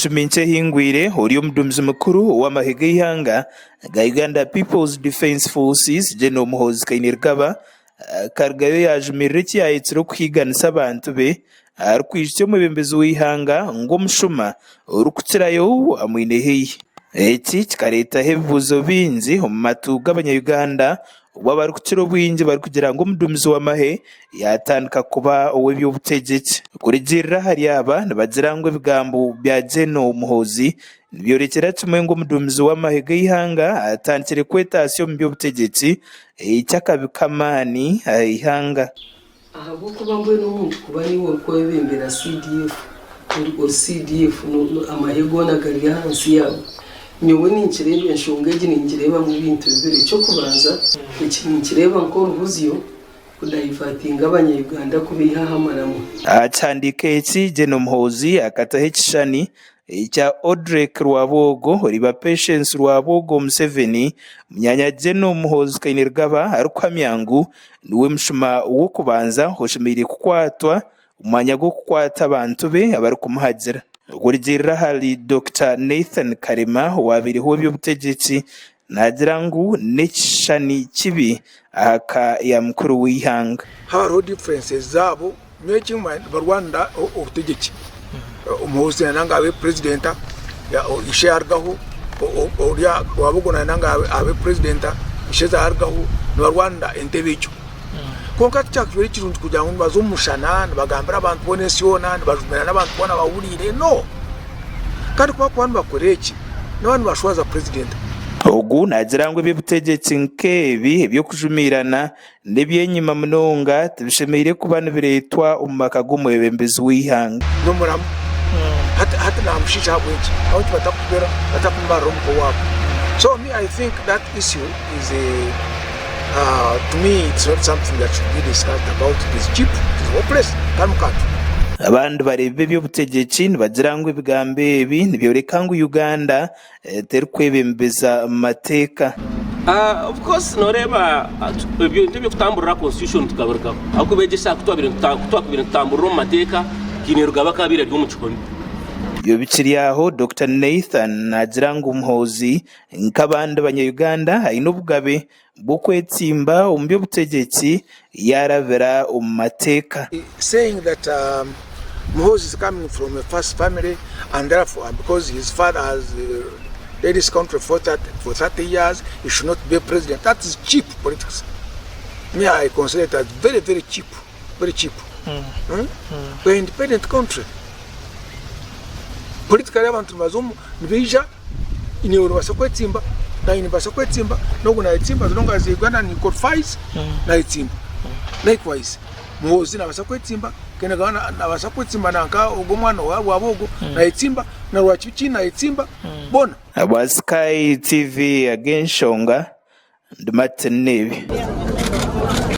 Omwecumi nkye ehingwire, ori omuduumizi mukuru ow'amahe g'eihanga aga Uganda People's Defence Forces, General Muhoozi Kainerugaba akarugayo yaajumirira eki yaayetsire okuhiiganisa abantu be arikwijutsya omwebembezi w'eihanga ngu omushuma orikukirayo amwine haihi. Eki kikareetaho ebibuuzo bingi omu matu g'abanya-Uganda obu abarikukira obwingi barikugira ngu omuduumizi w'amahe yaatandika kuba ow'eby'obutegyeki. Kurugiirira ahari aba, nibagira ngu ebigambo bya Gen. Muhoozi nibyorekyera kimwe ngu omuduumizi w'amahe g'eihanga atandikire kwetaasya omu by'obutegyeki eky'akabi k'amaani aha ihanga. Ahabw'okuba mbwenu omuntu kuba niiwe orikwebembera CDF, ori CDF, amahe goona gari ahansi yaawe. Nyowe ninkireeba enshonga egi ningireebamu ebintu bibiri. Eky'okubanza, eki ninkireeba nk'oruhuzyo kudayivatinga abanya-Uganda kubaiha aha maramwa. Aha kihandiiko eki, Gen Muhoozi akataho ekishushani ekya Odrek Rwabwogo oriba Patience Rwabwogo Museveni, munyaanya Gen Muhoozi Kainerugaba arikuhamya ngu niwe mushuma w'okubanza oshemereire kukwatwa omu mwanya gw'okukwata abantu be abarikumuhagira. Okurugiirira ahari Dokita Nathan Karema owaabaireho ow'eby'obutegyeki naagira ngu n'ekishushani kibi aha ka ya mukuru w'eihanga. Hariho differences zaabo nyowe ekimwe nibarwanira obutegyeki Muhoozi nayenda ngu abe president ishe yarugaho orya Rwabogo nayenda ngu abe president ishe yarugaho nibarwanira entebe egyo kwonka tikyakabaire kirungi kugira ngu nibaza omu mushana nibagambira abantu boona ensi yoona nibajumirana abantu boona bahuriire no kandi ku barikuba nibakora eki nibaba nibashwaza president. Ogu naagira ngu eby'obutegyeki nk'ebi eby'okujumiirana n'eby'enyima munonga tibishemereire kuba nibireetwa omu maka g'omwebembezi w'eihanga. N'omuramu. Hati hati namushiisha ahabw'enki? Ahabw'enki batakubera batakumubarira omuka owaabo? So me I think that issue is a uh, to me it's not something that should be discussed about it is cheap, it is hopeless, karimu kantu. Abandi bareebi b'eby'obutegyeki nibagira ngu ebigambo ebi nibyoreka ngu Uganda terikwebembeza mateeka. Of course noreeba ebintu eby'okutamburira constitution tukabirugaho ahabw'okuba egyo eshaaha kutwabaire nitutamburira omu mateeka Kainerugaba akaabaire ari omu kihome. Ebyo bikiri aho, Dokita Nathan naagira ngu Muhoozi nk'abandi banya-Uganda aine obugabe bw'okwetsimba omu by'obutegyeki yaarabira omu mateeka. Saying that Muhoozi is coming from a first family and therefore because his father has led this country for 30 years he should not be president that is cheap politics me I consider it as very very cheap very cheap mm. We are independent country politically abantu nibaza omu nibaija niiwe nobaasa kwetsimba nanye nimbaasa kwetsimba n'ogu nayetsimba as long as Ugandan he qualifies nayetsimba likewise Muhoozi nabaasa kwetsimba Kainerugaba nabaasa kwetsimba nanka ogwo omwana owa Rwabwogo nayetsimba na Rwakibiki nayetsimba boona. Ahabwa Sky TV ag'enshonga, ndi Martin Nebi.